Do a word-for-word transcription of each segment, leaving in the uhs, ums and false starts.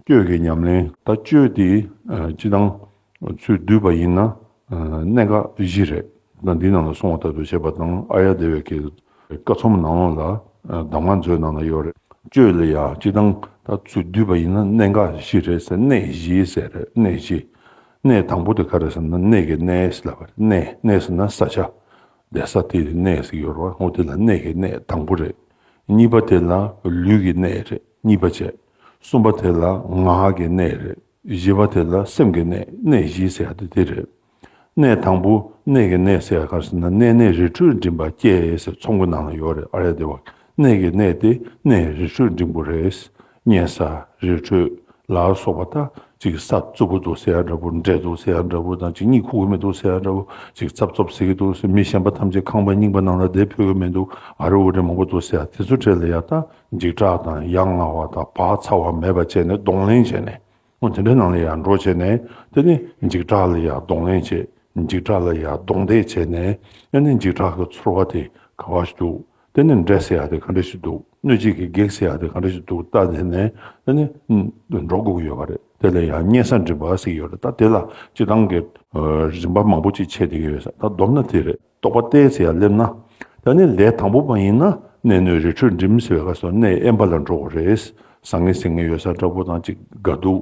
སྤྱོད་ཀྱི་ཉམས་ལེན། ད་སྤྱོད་དེ་སྤྱིར་བཏང་ཚུར་བསྡུས་པ་ཡིན་ན་གནད་འགག་བཞི་རེད། ད་འདི་ནང་ལ་གསུངས་པ་ལྟར་དུ་བྱས་པ་དང་ཨཱརྱ་དེ་བའི་གི་བཀའ་ཚོམས་ནང་ལ་གདམས་ངག་མཛོད་ནང་ལ་ཡོད་རེད། སྤྱོད་ལ་ཡ་སྤྱིར་བཏང་ད་ཚུར་བསྡུས་པ་ཡིན་ན་གནད་འགག་བཞི་རེད་ཟེར། གནད་བཞི་ཟེར་རེད། གནད་བཞི། གནད་དང་པོ་དེ་ག་རེ་ཟེར་ན་གནས་ཀྱི་གནས་ལབ་པ་རེད། གནས། གནས་ཟེར་ན་ས་ཆ། བསྡད་ས་དེ་གནས་ཟེར་གྱི་ཡོད་རེད་བ། འོ་དེ་ལ་གནས་ཀྱི་གནས་དང་པོ་རེད། གཉིས་པ་དེ་ལ་ལུས་ཀྱི་གནས་རེད། གཉིས་པ་བྱས། གསུམ་པ་དེ་ལ་ངག་གི་གནས་རེད། བཞི་པ་དེ་ལ་སེམས་ཀྱི་གནས། གནས་བཞི་ཟེར་ཡ་དེ་དེ་རེད། གནས་དང་པོ་གནས་ཀྱི་གནས་ཟེར་ཡ་ག་རེ་ཟེར་ན་གནས་ནས་རི་ཁྲོད་འགྲིམ་པ་སྐྱེ་ཟེར་ཚོམས་ཀྱི་ནང་ལ་ཡོད་རེད། ཨཱརྱ་དེ་བ། གནས་ཀྱི་གནས་དེ་གནས་རི་ཁྲོད་འགྲིམ་དགོས་རེད། གཉན་ས། རི་ཁྲོད་ལ་སོགས་པ། ད་ཅིག་ས་རྩུབ་པོ་འདུག་ཟེར་ཡ་འདྲ་པོ། འདྲེ་འདུག་ཟེར་ཡ་འདྲ་པོ་དང་། ཅིག་གཉིད་ཁུག་གི་མི་འདུག་ཟེར་ཡ་འདྲ་པོ། ཅིག་རྩབ་རྩོབ་ཟེར་གྱི་འདུག་ཟེར། མི་གཞན་པ་ཐམས་ཅད་ཁང་པ་རྙིང་པ་ནང་ལ་བསྡད་ཕོད་ཀྱི་མི་འདུག་ཨ་རི་འུ་རི་མང་པོ་འདུག་ཟེར་ཡ་དེ་ཚོ་གྲས་ལ་ཡ་ད་འཇིགས་སྐྲག་དང་ཡ་ང་བ་དང་བག་ཚ་བ་མེད་པ་བྱས་ནས་གདོང་ལེན་བྱས་ནས། འོ་དེ་འདྲའི་ནང་ལ་ཡ་འགྲོ་བྱས་ནས། དེ་ནི་འཇིགས་སྐྲག་ལ་ཡ་གདོང་ལེན་བྱས། འཇིགས་སྐྲག་ལ་ཡ་གདོང་གཏད་བྱས་ནས། དེ་ནི་འཇིགས་སྐྲག་གི་ཚོར་བ་དེ་ག་བ་ཞིག་འདུག་དེ་ནི་འདྲེ་ཟེར་ཡ་དེ་ག་འདྲ་ཞིག་འདུག་གནོད་བྱེད་ཀྱི་བགེགས་ཟེར་ཡ་དེ་ག་འདྲ་ཞིག་འདུག་ལྟ་དེ་ནས་དེ་ནི་འགྲོ་དགོས་ཀྱི་ཡོད་པ་རེད། དེ་ལ་ཡང་གཉན་ས་འགྲིམ་པ་ཟེར་གྱི་ཡོད་རེད། ད་དེ་ལ་སྤྱིར་བཏང་གི་རིམ་པ་མང་པོ་ཅིག་ཕྱེ་བསྡད་ཀྱི་ཡོད་ས། ད་བསྡོམས་ན་དེ་རེད། རྟོག་པ་གཏད་ཟེར་ཡ་སླེབས་ན། ད་ནི་ལས་དང་པོ་པ་ཡིན་ན་གནས་སྣོད་རི་ཁྲོད་འགྲིམ་ཟེར་བའི་སྐབས་སུ་གནས་དབེན་པ་ལ་འགྲོ་དགོས་རེད། ཟང་ངེ་ཟིང་ངེ་ཡོད་ས་འདྲ་པོ་དང་། ཅིག་དགའ་སྡུག་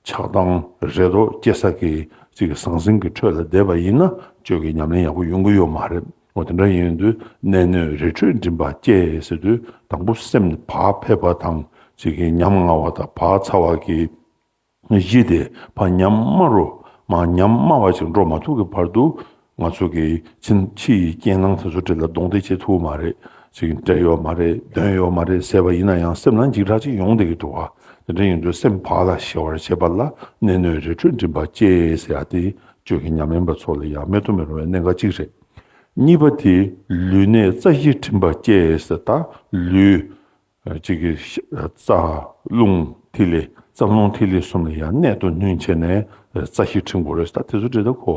ཆགས་སྡང་རེ་དོགས་སྐྱེ་ས་གི་ཅིག་ཟང་ཟིང་གི་ཁྲོད་ལ་བསྡད་པ་ཡིན་ན་སྤྱོད་ཀྱི་ཉམས་ལེན་ཡག་པོ་ཡོང་གི་ཡོད་མ་རེད། འོ་དེ་འདྲ་ཡིན་དུས་གནས་སྣོད་རི་ཁྲོད་འགྲིམ་པ་སྐྱེ་ཟེར་དུས་དང་པོ་སེམས་བག་ཕེབས་པ་དང་། ཅིག་གི་ཉམ་ང་བ་དང་བག་ཚ་བ་གི་གཞི་དེ་ཕར་ཉམ་དམའ་རུ་མར་ཉམ་དམའ་བ་ཅིག་འགྲོ་མ་ཐུབ་ཀྱི་བར་དུ་ང་ཚོ་གི་ཕྱི་ཕྱི་ཡི་རྐྱེན་སྣང་དེ་ཚོ་འདྲ་ལ་གདོང་གཏད་བྱེད་ཐུབ་མ་རེད། ཅིག་འདྲེ་ཡོད་མ་རེད། གདོན་ཡོད་མ་རེད་ཟེར་བ་ཡིན་ན་ཡང་སེམས་ལ་འཇིགས་སྐྲག་ཅིག་ཡོང་བསྡད་ཀྱི་འདུག་བ། དེ་འདྲ་ཡིན་དུས་སེམས་བག་ལ་ཞི་བར་བྱེད་པ་ལ་གནས་སྣོད་རི་ཁྲོད་འགྲིམ་པ་སྐྱེ་ཟེར་ཡ་དེ་སྤྱོད་ཀྱི་ཉམས་ལེན་པ་ཚོ་ལ་ཡང་མེད་དུ་མི་རུང་བའི་གནད་འགག་ཅིག་རེད། གཉིས་པ་དེ་ལུས་གནད་རྩ་ཤེས་འགྲིམ་པ་སྐྱེ་ཟེར། ད་ལུས། གཅིག་གི་རྩ་རླུང་ཐིག་ལེ། རྩ་རླུང་ཐིག་ལེ་གསུམ་ལ་ཡང་གནད་དུ་བསྣུན་བྱས་ནས་རྩ་ཤེས་འགྲིམ་དགོས་རེད། ད་དེ་ཚོ་འདྲ་ད་ཁོ་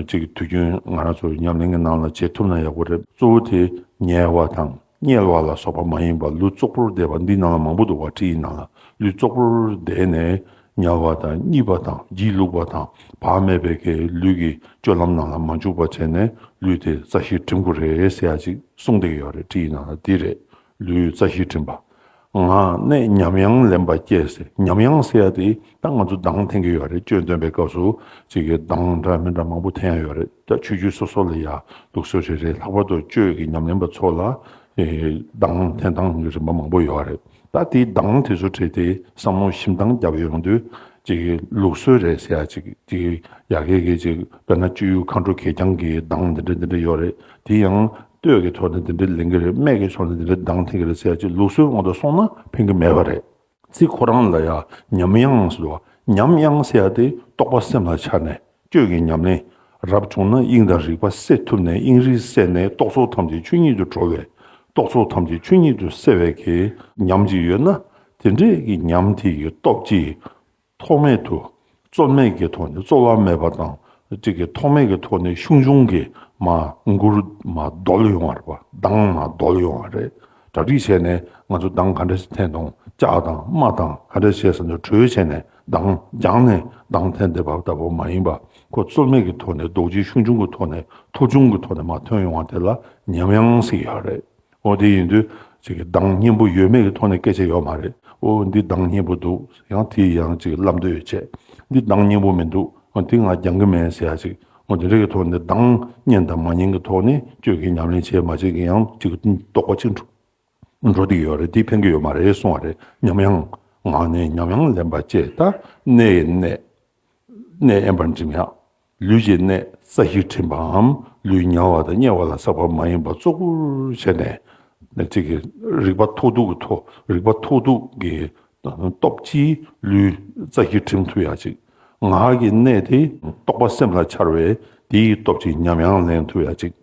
གཅིག་གི་དུས་རྒྱུན་ང་རང་ཚོ་ཉམས་ལེན་གྱི་ནང་ལ་བྱེད་ཐུབ་ན་ཡག་པོ་རེད། གཙོ་བོ་དེ་ཉལ་བ་དང་དམྱལ་བ་ལ་སོགས་པ་མ་ཡིན་པ་ལུས་བཙོག་པོར་བསྡད་པ་འདི་ནང་ལ་མང་པོ་འདུག་བ། ཁྲིད་ཡིག་ནང་ལ་ལུས་བཙོག་པོར་བསྡད་ནས་ཉལ་བ་དང་གཉིད་པ་དང་སྒྱིད་ལུག་པ་དང་བག་མེད་པའི་གི་ལུས་ཀྱི་སྤྱོད་ལམ་ནང་ལ་མ་འཇུག་པ་བྱས་ནས་ལུས་དེ་རྩ་ཤེས་འགྲིམ་དགོས་རེད་ཟེར་ཡ་ཅིག་གསུངས་བསྡད་ཀྱི་ཡོད་རེད། ཁྲིད་ཡིག་ནང་ལ་འདི་རེད། ལུས་རྩ་ཤེས་འགྲིམ་པ། ངག་གནད་ཉམས་དབྱངས་ལེན་པ་སྐྱེ་ཟེར། ཉམས་དབྱངས་ཟེར་ཡ་དེ་ད་ང་ཚོ་གདངས་འཐེན་གྱི་ཡོད་རེད། སྐྱོན་སྟོན་པའི་སྐབས་སུ་ཅིག་གི་གདངས་འདྲ་མི་འདྲ་མང་པོ་འཐེན་ཡ་ཡོད་རེད། ད་ཆོས་བརྒྱུད་སོ་སོ་ལ་ཡ་ལུགས་སྲོལ་རེ་རེ། ལྷག་པར་དུ་སྤྱོད་ཀྱི་ཉམས་ལེན་པ་ཚོ་ལ་ཨེ་གདངས་འཐེན་སྟངས་ཀྱི་རིམ་པ་མང་པོ་ཡོད་རེད། ད་དེའི་གདངས་དེ་ཚོ་བྲིས་ཏེ་བསམ་བློ་ཞིབ་འདང་བརྒྱབ་ཡོང་དུས་ཅིག་གི་ལུགས་སྲོལ་རེད་ཟེར་ཡ་ཅིག་ཅིག་ཡ་གི་གི་ཅིག་དཔེར་ན་སྤྱོད་ཡུལ་མཁའ་འགྲོ་གད་རྒྱངས་ཀྱི་གདངས་འདི་འདྲ་འདི་འདྲ་ཡོད་རེད། དེ་ཡང་། གཏོས་ཀྱི་ཐོག་ནས་འདི་འདྲ་ལེན་གྱི་རེད། སྨད་ཀྱི་ཕྱོགས་ནས་འདི་འདྲ་གདངས་འཐེན་གྱི་རེད་ཟེར་ཡ་ཅིག་ལུགས་སྲོལ་དབང་དུ་སོང་ན་ཕན་གྱི་མེད་པ་རེད། ཚིག་ཁོ་རང་ལ་ཡང་ཉམས་དབྱངས་ཟེར་བ། ཉམས་དབྱངས་ཟེར་ཡ་དེ་རྟོག་པ་སེམས་ལ་འཆར་ནས་སྤྱོད་ཀྱི་ཉམས་ལེན། རབ་བྱུང་ན་དབྱིངས་དང་རིག་པ་བསྲེ་ཐུབ་ནས་དབྱིངས་རིག་བསྲེས་ནས་རྟོག་ཚོགས་ཐམས་ཅད་ཆོས་ཉིད་དུ་གྲོལ་བའི། རྟོག་ཚོགས་ཐམས་ཅད་ཆོས་ཉིད་དུ་བསྲེ་བའི་གི་ཉམས་ཅིག་ཡོད་ན། དེ་འདྲའི་གི་ཉམས་དེ་གི་སྟོབས་ཀྱིས། ཐོགས་མེད་དུ། རྩོལ་མེད་ཀྱི་ཐོག་ནས། རྩོལ་བ་མེད་པ་དང་གཅིག་གི་ཐོགས་མེད་ཀྱི་ཐོག་ནས་ཤུགས་ཆུང་གིས་མར་མགུར་མར་རྡོལ་ཡོང་བ་རེད་པ། གདངས་མར་རྡོལ་ཡོང་བ་རེད། གྲ་སྒྲིག་བྱས་ནས་ང་ཚོ་གདངས་ག་འདྲ་ཞིག་འཐེན་དང་། ལྕགས་དང་རྨ་དང་ག་འདྲ་བྱས་ཟེར་ནས་གྲོས་བྱས་ནས་གདངས་སྦྱངས་ནས་གདངས་འཐེན་བསྡད་པ་ལྟ་བུ་མ་ཡིན་པ། ཁོ་རྩོལ་མེད་ཀྱི་ཐོག་ནས་རྡོ་རྗེ་ཤུགས་ཆུང་གི་ཐོག་ནས། མཐོ་ཆུང་གི་ཐོག་ནས་མར་ཐོན་ཡོང་བ་དེ་ལ་ཉམས་དབྱངས་ཟེར་གྱི་ཡོད་རེད། འོ་དེ་ཡིན་དུས་ཅིག་གི་གདངས་སྙན་པོ་ཡོད་མེད་ཀྱི་ཐོག་ནས་སྐད་ཆ་ཡོད་མ་རེད། འོ་འདི་གདངས་སྙན་པོ་འདུག་ཡང་དེ་ཡང་ཅིག་བསླབ་འདོད་ཡོད་བྱས། འདི་གདངས་སྙན་པོ་མི་འདུག་འོ་འདི་ང་སྦྱང་གི་མེད་ཟེར་ཡ་ཅིག་འོ་དེ་འདྲ་གི་ཐོག་ནས་གདངས་སྙན་དང་མ་སྙན་གྱི་ཐོག་ནས་སྤྱོད་ཀྱི་ཉམས་ལེན་བྱས་མ་བྱས་ཀྱི་ཡང་ཅིག་རྟོག་པ་ཅིག་འགྲོ་འགྲོ་བསྡད་ཡོད་རེད། འདི་ཕན་གྱི་ཡོད་མ་རེད་གསུང་བ་རེད། ཉམས་དབྱངས། ངག་ནས་ཉམས་དབྱངས་ལེན་པ་བཅས། ད་གནས་ཡི་གནས། གནས་དབེན་པར་འགྲིམ་ཡག་ལུས་ཀྱི་གནས་རྩ་ཤེས་འགྲིམ་པའམ་ལུས་ཉལ་བ་དང་དམྱལ་བ་ལ་སོགས་པ་མ་ཡིན་པ་གཙོ་བོར་བྱས་ནས། ནས་ཅིག་གི་རིག་པ་མཐོ་གདུང་གི་ཐོག་རིག་པ་མཐོ་གདུང་གི་སྟོབས་ཀྱིས་ལུས་རྩ་ཤེས་འགྲིམ་ཐུབ་ཡག་ཅིག་ངག་གི་གནས་དེ་རྟོག་པ་སེམས་ལ་འཆར་བས་དེའི་སྟོབས་ཀྱིས་ཉམས་དབྱངས་ལེན་ཐུབ་ཡག་ཅིག་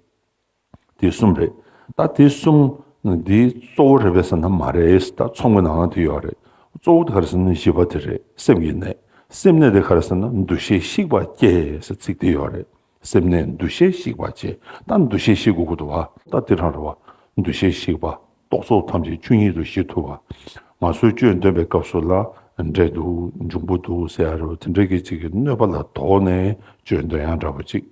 དེ་གསུམ་རེད། ད་དེ་གསུམ་འདི་གཙོ་བོ་རེད་པས་ཟེར་ན་མ་རེད། ད་ཚོམས་ཀྱི་ནང་ན་དེ་ཡོད་རེད། གཙོ་བོ་དེ་ག་རེ་ཟེར་ན་བཞི་པ་དེ་རེད། སེམས་ཀྱི་གནས། སེམས་གནས་དེ་ག་རེ་ཟེར་ན་འདུ་ཤེས་བཤིག་པ་སྐྱེ་ཟེར་ཚིག་དེ་ཡོད་རེད། སེམས་གནས་འདུ་ཤེས་བཤིག་པ་སྐྱེ། ད་འདུ་ཤེས་བཤིག་དགོས་ཀྱི་འདུག་བ། ད་དེ་རང་རེད་བ། འདུ་ཤེས་བཤིག་པ། རྟོག་ཚོགས་ཐམས་ཅད་ཆོས་ཉིད་དུ་ཞི་ཐུབ་པ། ང་ཚོའི་སྤྱོད་འདོན་པའི་སྐབས་སུ་ལ་ འདྲེ་འདུག་འབྱུང་པོ་འདུག་ཟེར་ཡ་རེད་བ། དེ་འདྲ་གི་ཅིག་གི་གནོད་པ་ལ་དོགས་ནས་བརྗོད་འདོན་ཡག་འདྲ་པོ་ཅིག་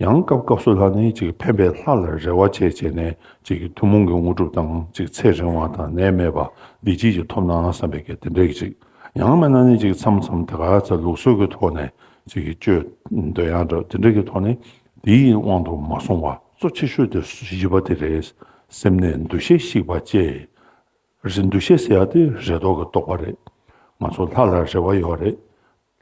ཡང་སྐབས་སྐབས་སུ་ལ་ནི་ཅིག་ཕན་པའི་ལྷ་ལ་རེ་བ་བྱས་བྱས་ནས་ཅིག་གི་ཐུན་མོང་གི་དངོས་གྲུབ་དང་ཅིག་ཚེ་རིང་བ་དང་ནད་མེད་པ་བདེ་སྐྱིད་ཅིག་ཐོབ་ན་བསམ་པའི་གི་དེ་འདྲ་གི་ཅིག་ཡང་མིན་ན་ནི་ཅིག་མཚམས་མཚམས་ད་ག་ཚ་ལུགས་སྲོལ་གྱི་ཐོག་ནས་ཅིག་གི་བརྗོད་འདོན་ཡག་འདྲ་དེ་འདྲ་གི་ཐོག་ནས་དེའི་དབང་དུ་མ་སོང་བ་གཙོ་ཆེ་ཤོས་དེ་བཞི་པ་དེ་རེད། སེམས་ནས་འདུ་ཤེས་བཤིག་པ་བཅས། རེད། འདུ་ཤེས་ཟེར་ཡ་དེ་རེ་དོགས་ཀྱི་རྟོག་པ་རེད། ང་ཚོ་ལྷ་ལ་རེ་བ་ཡོད་རེད།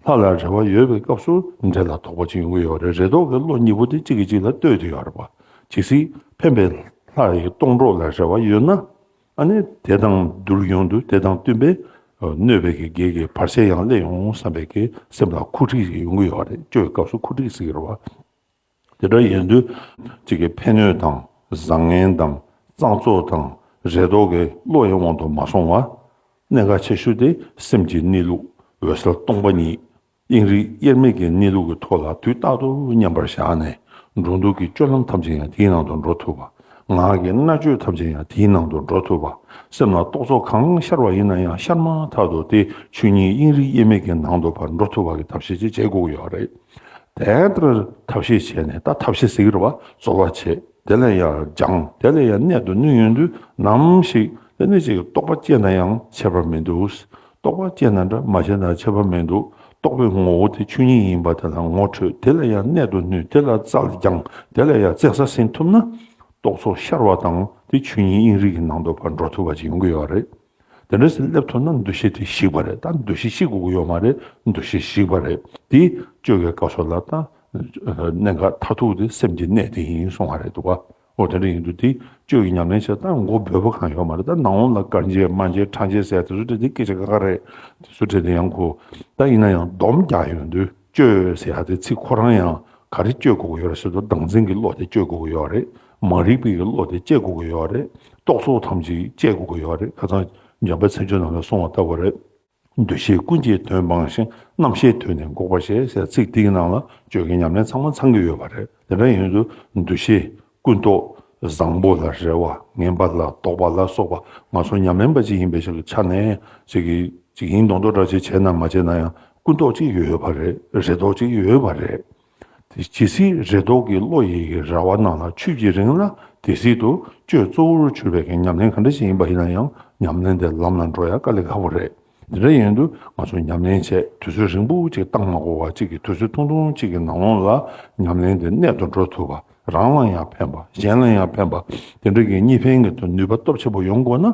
ལྷ་ལ་རེ་བ་ཡོད་པའི་སྐབས་སུ་འདྲེ་ལ་དོགས་པ་ཅིག་ཡོང་གི་ཡོད་རེད། རེ་དོགས་ཀྱི་བློ་གཉིས་པོ་དེ་གཅིག་གིས་གཅིག་ལ་ལྟོས་ཏེ་ཡོད་རེད་པ། ཇི་སྲིད་ཕན་པའི་ལྷ་ཡི་སྡོང་གྲོགས་ལ་རེ་བ་ཡོད་ན། ཨ་ནི་དེ་དང་བསྡུར་ཡོང་དུས་དེ་དང་བསྟུན་པའི་གནོད་པའི་གི་གེགས་ཀྱི་བར་ཆད་ཡང་སླེབས་ཡོང་བསམ་པའི་གི་སེམས་ལ་འཁུ་འཕྲིག་ཅིག་ཡོང་གི་ཡོད་རེད། བཅོས་སྐབས་སུ་འཁུ་འཕྲིག་ཟེར་གི་རེད་པ། དེ་འདྲ་ཡིན་དུས་གཅིག་གི་ཕན་གནོད་དང་བཟང་ངན་དང་གཙང་བཙོག་དང་རེ་དོགས་ཀྱི་བློ་ཡི་དབང་དུ་མ་སོང་བ། གནད་འགག་ཆེ་ཤོས་དེ་སེམས་ཀྱི་གནས་ལུགས་འོད་གསལ་སྟོང་པ་ཉིད་དབྱིངས་རིག་དབྱེར་མེད་ཀྱི་གནས་ལུགས་ཀྱི་ཐོག་ལ་དུས་རྟག་ཏུ་མཉམ་པར་བཞག་ནས་འགྲོ་འདུག་གི་སྤྱོད་ལམ་ཐམས་ཅད་ཡང་དེའི་ནང་དུ་འགྲོ་ཐུབ་པ། ངག་གི་སྨྲ་བརྗོད་ཐམས་ཅད་ཡང་དེའི་ནང་དུ་འགྲོ་ཐུབ་པ། སེམས་ལ་རྟོག་ཚོགས་གང་ཤར་བ་ཡིན་ན་ཡང་ཤར་མ་ཐག་ཏུ་དེ་ཆོས་ཉིད་དབྱིངས་རིག་དབྱེར་མེད་ཀྱི་ནང་དུ་ཕར་འགྲོ་ཐུབ་པ་གི་ཐབས་ཤེས་ཅིག་བྱེད་དགོས་ཀྱི་ཡོད་རེད། དེ་ལྟར་ཐབས་ཤེས་བྱས་ནས། ད་ཐབས་ཤེས་ཟེར་གྱི་རེད་བ། རྩོལ་བ་བྱས། དེ་ལ་ཡང་སྦྱངས། དེ་ལ་ཡང་གནད་དུ་བསྣུན་ཡོང་དུས་ནམ་ཞིག་དེ་ནི་ཅིག་རྟོག་པ་སྐྱེས་ན་ཡང་ཁྱད་པར་མི་འདུག་རྟོག་པ་སྐྱེས་ན་འདྲ་མ་སྐྱེས་ན་ཁྱད་པར་མི་འདུག་རྟོག་པའི་ངོ་བོ་དེ་ཆོས་ཉིད་ཡིན་པ་དེ་ལ་ངོ་འཕྲོད། དེ་ལ་ཡང་གནད་དུ་བསྣུན། དེ་ལ་རྩལ་སྦྱངས། དེ་ལ་ཡང་བཙན་ས་ཟིན་ཐུབ་ན། རྟོག་ཚོགས་ཤར་བ་དང་དེ་ཆོས་ཉིད་དབྱིངས་རིག་གི་ནང་དུ་ཕར་འགྲོ་ཐུབ་པ་ཅིག་ཡོང་གི་ཡོད་རེད། དེ་འདྲ་ཞིག་སླེབས་ཐུབ་ན་འདུ་ཤེས་དེ་ཞིག་པ་རེད། ད་འདུ་ཤེས་ཞིག་དགོས་ཀྱི་ཡོད་མ་རེད། འདུ་ཤེས་ཞིག་པ་རེད། དེ་བཅོས་ཀྱི་སྐབས་སུ་ལ་ད་གནད་འགག་མཐར་ཐུག་དེ་སེམས་ཀྱི་གནད་དེ་ཡིན་གསུང་བ་རེད་འདུག་ག་འོ་དེ་འདྲ་ཡིན་དུས་དེ་བཅོས་ཀྱི་ཉམས་ལེན་བྱས། ད་མགོ་འབོད་པ་གང་ཡོད་མ་རེད། ད་ནང་ལོགས་ལ་དཀར་འཇལ་དམར་འཇལ་ཁྲ་འཇལ་ཟེར་དེ་ཚོ་དེ་དེ་སྐད་ཆ་ཁ་ཁ་རེད། དེ་ཚོ་དེ་དེ་ཡང་ཁོ། ད་ཡིན་ན་ཡང་སྡོམ་རྒྱག་ཡོང་དུས་བཅོས་ཟེར་ཡ་དེ་ཚིག་ཁོ་རང་ཡང་ག་རེ་བཅོས་དགོས་ཀྱི་ཡོད་རེད་ཟེར་དུས་བདག་འཛིན་གྱི་བློ་དེ་བཅོས་དགོས་ཀྱི་ཡོད་རེད། མ་རིག་པའི་གི་བློ་དེ་བཅད་དགོས་ཀྱི་ཡོད་རེད། རྟོག་ཚོགས་ཐམས་ཅད་བཅད་དགོས་ཀྱི་ཡོད་རེད། ཁ་སང་འཇམ་དཔལ་མཚན་བརྗོད་ནང་ལ་གསུངས་པ་ལྟ་བུ་རེད། འདུ་ཤེས་ཀུན་གྱི་དོན་སྤངས་ཤིང་། རྣམ་ཤེས་ཐོས་ནས་འགོག་པར་བྱེད་ཟེར་ཚིག་དེའི་ནང་ལ་བཅོས་ཀྱི་ཉམས་ལེན་ཚང་མ་ཚང་གི་ཡོད་པ་རེད། དེ་འདྲ་ཡིན་དུས་འདུ་ཤེས་ཀུན་རྟོག་བཟང་པོ་ལ་རེ་བ། ངན་པ་ལ་དོགས་པ་ལ་སོགས་པ། ང་ཚོ་ཉམས་ལེན་པ་ཅིག་ཡིན་པའི་ཆ་ནས་ཅིག་གི་ཅིག་ཡིན་མདོག་མདོག་འདྲ་ཅིག་བྱས་ན་མ་བྱས་ན་ཡང་ཀུན་རྟོག་ཅིག་ཡོད་པ་རེད། རེ་དོགས་ཅིག་ཡོད་པ་རེད། དེ་ཇི་སྲིད་རེ་དོགས་ཀྱི་བློ་ཡི་ར་བ་ནང་ལ་ཆུད་ཀྱི་རིང་ལ། དེ་སྲིད་དུ་བཅོས་གཙོ་བོར་གྱུར་པའི་གི་ཉམས་ལེན་ག་འདྲ་ཞིག་ཡིན་པ་ཡིན་ན་ཡང་ཉམས་ལེན་དེ་ལམ་ལ་འགྲོ་ཡ་དཀའ་ལས་ཁག་པོ་རེད། དེ་འདྲ་ཡིན་དུས་ང་ཚོ་ཉམས་ལེན་བྱས་དུས་ཚོད་རིང་པོ་ཅིག་བཏང་མ་དགོས་པ་ཅིག་གི་དུས་ཚོད་ཐུང་ཐུང་ཅིག་གི་ནང་ལོགས་ལ་ཉམས་ལེན་དེ་གནད་དུ་འགྲོ་ཐུབ་པ། རང་ལ་ཡང་ཕན་པ། གཞན་ལ་ཡང་ཕན་པ། དེ་འདྲ་གི་གཉིས་ཕན་གྱི་ནུས་པ་སྟོབས་ཆེན་པོ་ཡོང་དགོས་ན།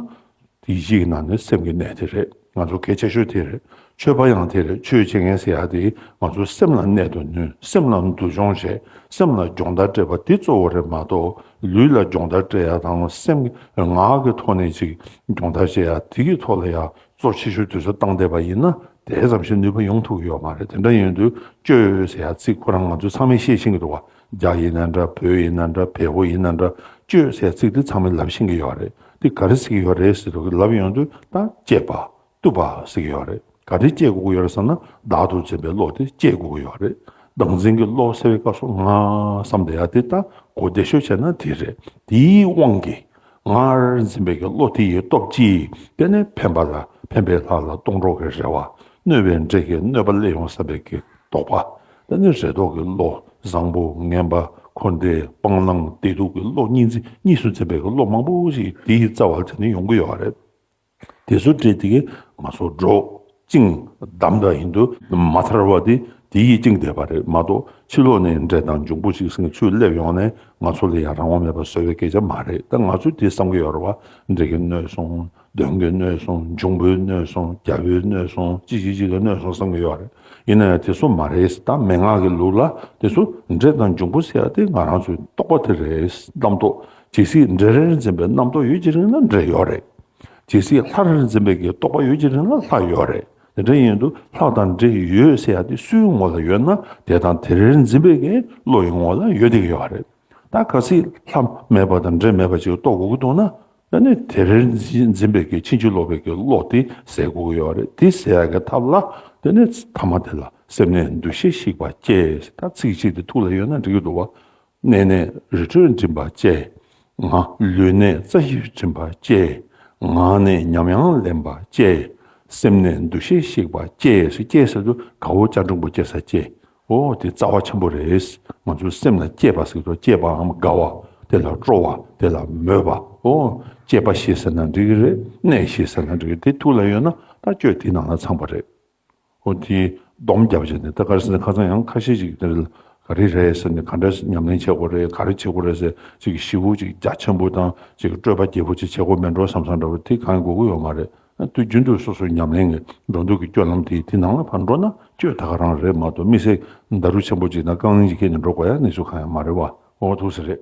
དེ་གཞི་ཡི་ནང་ནས་སེམས་ཀྱི་གནད་དེ་རེད། ང་ཚོ་གལ་ཆེ་ཤོས་དེ་རེད། ཆོས་པ་ཡང་དེ་རེད། ཆོས་བྱེད་མཁན་ཟེར་ཡ་དེ་ང་ཚོ་སེམས་ལ་གནད་དུ་བསྣུན། སེམས་ལ་འདུ་སྦྱོང་བྱས། སེམས་ལ་སྦྱོང་བརྡར་སྤྲད་པ་དེ་གཙོ་བོ་རེད་མ་གཏོགས། ལུས་ལ་སྦྱོང་བརྡར་སྤྲད་ཡ་དང་སེམས་ངག་གི་ཐོག་ནས་ཅིག་སྦྱོང་བརྡར་བྱེད་ཡ་དེ་གི་ཐོག་ལ་ཡ་གཙོ་ཆེ་ཤོས་དུས་ཚོད་བཏང་བསྡད་པ་ཡིན་ན། དེ་ཙམ་ཞིག་ནུས་པ་ཡོང་ཐུབ་ཀྱི་ཡོད་མ་རེད། དེ་འདྲ་ཡིན་དུས་བཅོས་ཟེར་ཡ་ཚིག་ཁོ་རང་ང་ཚོས་ཚང་མས་ཤེས་ཤེས་ཀྱི་འདུག་བ། རྒྱ་ཡིན་ན་འདྲ། བོད་ཡིན་ན་འདྲ། བལ་པོ་ཡིན་ན་འདྲ། བཅོས་ཟེར་ཚིག་འདི་ཚང་མས་ལབ་ཤེས་ཀྱི་ཡོད་རེད། འདི་ག་རེ་ཟེར་གྱི་ཡོད་རེད་ཟེར་དུས་ལབ་ཡོང་དུས་ད་བཅད་པ། གཏུབ་པ་ཟེར་གྱི་ཡོད་རེད། ག་རེ་བཅད་དགོས་ཀྱི་ཡོད་རེད་ཟེར་ན། བདག་ཏུ་འཛིན་པའི་བློ་དེ་བཅད་དགོས་ཀྱི་ཡོད་རེད། བདག་འཛིན་གྱི་བློ་ཟེར་བའི་སྐབས་སུ་ང་བསམ་བསྡད་ཡ་དེ་ད་གོ་བདེ་ཤོས་བྱས་ན་དེ་རེད། དེའི་དབང་གིས་ངར་འཛིན་པའི་གི་བློ་དེ་ཡི་སྟོབས་ཀྱིས་དེ་ནས་ཕན་པ་ལ། ཕན་པའི་ལྷ་ལ་སྡོང་གྲོགས་ཀྱི་རེ་བ། གནོད་པའི་འདྲེ་གི་གནོད་པ་སླེབས་ཡོང་བསམ་པའི་གི་དོགས་པ། དེ་ནི་རེ་དོགས་ཀྱི་བློ། བཟང་པོ་ངན་པ། འཁོར་འདས་སྤང་བླང་བདེ་སྡུག་གི་བློ་གཉིས་འཛིན་གཉིས་སུ་འཛིན་པའི་གི་བློ་མང་པོ་ཞིག་དེའི་རྩ་བར་དེ་ནི་ཡོང་གི་ཡོད་རེད། དེ་ཚོ་འདྲེས་དེ་གི་ང་ཚོ་འདྲོག་བཅིངས་བསྡམས་པ་ཡིན་དུས་མ་ཐར་བ་དེ་དེ་ཡིས་བཅིངས་བསྡད་པ་རེད་མ་གཏོགས། ཕྱི་ལོགས་ནས་འདྲེ་དང་འབྱུང་པོ་ཞིག་ཟིན་ཚུར་སླེབས་ཡོང་ནས་ང་ཚོ་ལ་ཡང་རང་དབང་མེད་པ་བཟོ་བའི་སྐད་ཆ་མ་རེད། ད་ང་ཚོས་དེ་བསམ་གི་ཡོད་རེད་བ། འདྲེ་གིས་གནོད་སོང་། གདོན་གྱིས་གནོད་སོང་། འབྱུང་པོས་གནོད་སོང་། རྒྱལ་པོས་གནོད་སོང་། ཅི་ཅི་ཅི་གིས་གནོད་སོང་བསམ་གི་ཡོད་རེད། ཡིན་ན་ཡང་དེ་ཚོ་མ་རེད། ད་མན་ངག་གི་ལུགས་ལ་དེ་ཚོ་འདྲེ་དང་འབྱུང་པོ་ཟེར་ཡ་དེ་ང་རང་ཚོའི་རྟོག་པ་དེ་རེད། རྣམ་རྟོག་ཇི་སྲིད་འདྲེ་རེར་འཛིན་པའི་རྣམ་རྟོག་ཡོད་ཀྱི་རིང་ལ་འདྲེ་ཡོད་རེད། ཇི་སྲིད་ལྷ་རེར་འཛིན་པའི་གི་རྟོག་པ་ཡོད་ཀྱི་རིང་ལ་ལྷ་ཡོད་རེད། དེ་འདྲ་ཡིན་དུས་ལྷ་དང་འདྲེ་ཡོད་ཟེར་ཡ་དེ་སུའི་ངོ་ལ་ཡོད་ན་དེ་དང་དེ་རེར་འཛིན་པའི་གི་བློ་ཡི་ངོ་ལ་ཡོད་བསྡད་ཀྱི་ཡོད་རེད། ད་གལ་སྲིད་ལྷ་མེད་པ་དང་འདྲེ་མེད་པ་ཅིག་རྟོགས་དགོས་ཀྱི་འདུག་ན། ད་ནི་དེ་རེར་འཛིན་འཛིན་པའི་གི་ཕྱིན་ཅི་ལོག་པའི་གི་བློ་དེ་ཟད་དགོས་ཀྱི་ཡོད་རེད། དེ་ཟད་ཡ་གི་ཐབས་ལ་དེ་ནི་ཐ་མ་དེ་ལ་སེམས་ནས་འདུ་ཤེས་བཤིག་པ་བཅས། ད་ཚིག་གཅིག་དེ་ཐུགས་ལ་ཡོད་ན་འགྲིག་གི་འདུག་བ། གནས་ནས་རི་ཁྲོད་འགྲིམ་པ་བཅས། ང་ལུས་ནས་རྩ་བཞི་འགྲིམ་པ་བཅས། ངག་ནས་ཉམས་དབྱངས་ལེན་པ་བཅས། སེམས་ནས་འདུ་ཤེས་བཤིག་པ་སྐྱེས་ཟེར། སྐྱེས་ཟེར་དུས་དགའ་བོ་སྤྱང་གྲུང་པོ་སྐྱེ་ས་སྐྱེས། ཨོ་དེ་རྩ་བ་ཆེན་པོ་རེད། ང་ཚོའི་སེམས་ལ་སྐྱེས་པ་ཟེར་དུས་སྐྱེས་པའམ་དགའ་བ། དེ་ལ་སྤྲོ་བ། དེ་ལ་མོས་པ། ཨོ་སྐྱེས་པ་ཞེས་ཟེར་ན་འགྲིག་གི་རེད། གནས་ཞེས་ཟེར་ན་འགྲིག་གི་རེད། དེ་ཐུགས་ལ་ཡོད་ན་ད་སྤྱོད་དེ་ནང་ལ་ཚང་པ་རེད། ཨོ་དེ་སྡོམ་རྒྱབ་བྱས་ནས་ད་ག་རེ་ཟེར་ན་ཁ་སང་ཡང་ཁ་ཤས་ཅིག་དེ་ག་རེ་རེད་ཟེར་ནས་ག་འདྲ་ཉམས་ལེན་བྱེད་དགོས་རེད། ག་རེ་བྱེད་དགོས་རེད་ཟེར་ཅིག་ཞེ་པོ་ཅིག་རྒྱ་ཆེན་པོ་དང་ཅིག་སྤྲོས་པ་རྒྱས་པོ་ཅིག་བྱེད་དགོས་མེད་འགྲོ་བསམ་བསམ་འདྲ་བོ་དེ་གང་དགོས་ཀྱི་ཡོད་མ་རེད། དུས་རྒྱུན་དུ་སོ་སོའི་ཉམས་ལེན་གྱི་འགྲོ་འདུག་གི་སྤྱོད་ལམ་དེ་དེ་ནང་ལ་ཕར་འགྲོ་ན་སྤྱོད་ད་ག་རང་རེད་མ་གཏོགས་དམིགས་བསལ་ཌཱ་རུ་ཆེན་པོ་ཅིག་དང་རྐང་གླིང་ཅིག་ཁྱེར་ནས་འགྲོ་དགོས་ཡ་གནས་ཚུལ་གང་ཡང་མ་རེད་བ། ཨོ་ཐུགས་ཟེར་རེད།